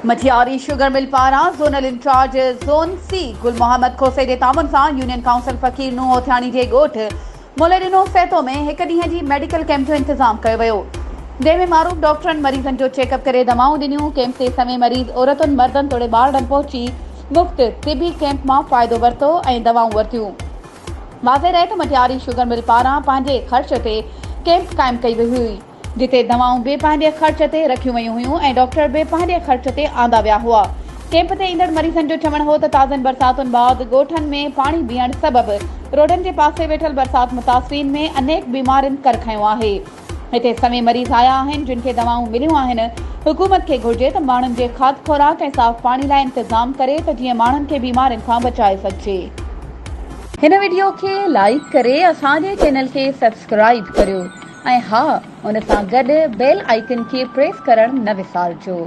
Matiari sugar mill پاران zonal incharge zone C Gul Muhammad Khoso جي تعاون سان يونين ڪائونسل فقير نوح هوٿياڻي جي ڳوٺ موليڏنو سهتو ۾ هڪ ڏينهن جي ميڊيڪل ڪئمپ جو انتظام ڪيو ويو جنهن ۾ معروف ڊاڪٽرن مريضن جو چيڪ اپ ڪري دوائون ڏنيون ڪئمپ تي سوين مريض عورتن مردن توڙي ٻارڙن پهچي مفت طبي ڪئمپ مان فائدو ورتو ۽ دوائون ورتيون واضح رهي ته مٽياري شگر مل پاران پنهنجي خرچ تي ڪئمپ قائم ڪئي وئي هئي. جتي دوائون به پنهنجي خرچ تي رکيون ويون هيون ۽ ڊاڪٽر به پنهنجي خرچ تي آندا ويا هئا. ڪئمپ تي ايندڙ مريضن جو چوڻ هو ته تازين برساتن بعد ڳوٺن ۾ پاڻي بيهڻ سبب روڊن جي پاسي ويٺل برسات متاثرين ۾ انيڪ بيمارين ڪر کنيو آهي. هتي سوين مريض آيا آهن جن کي دوائون مليون آهن. حڪومت کي گهرجي ته ماڻهن جي کاڌ خوراڪ ۽ صاف پاڻي لاء انتظام ڪري ته جيئن ماڻهن کي بيمارين کان بچائي سگهجي. هن وڊيو کي لائيڪ ڪري اسان جي چينل کي سبسڪرائيب ڪريو. ۽ ها ان سان گڏ بيل آئيڪن کي پريس ڪرڻ نه وسارجو.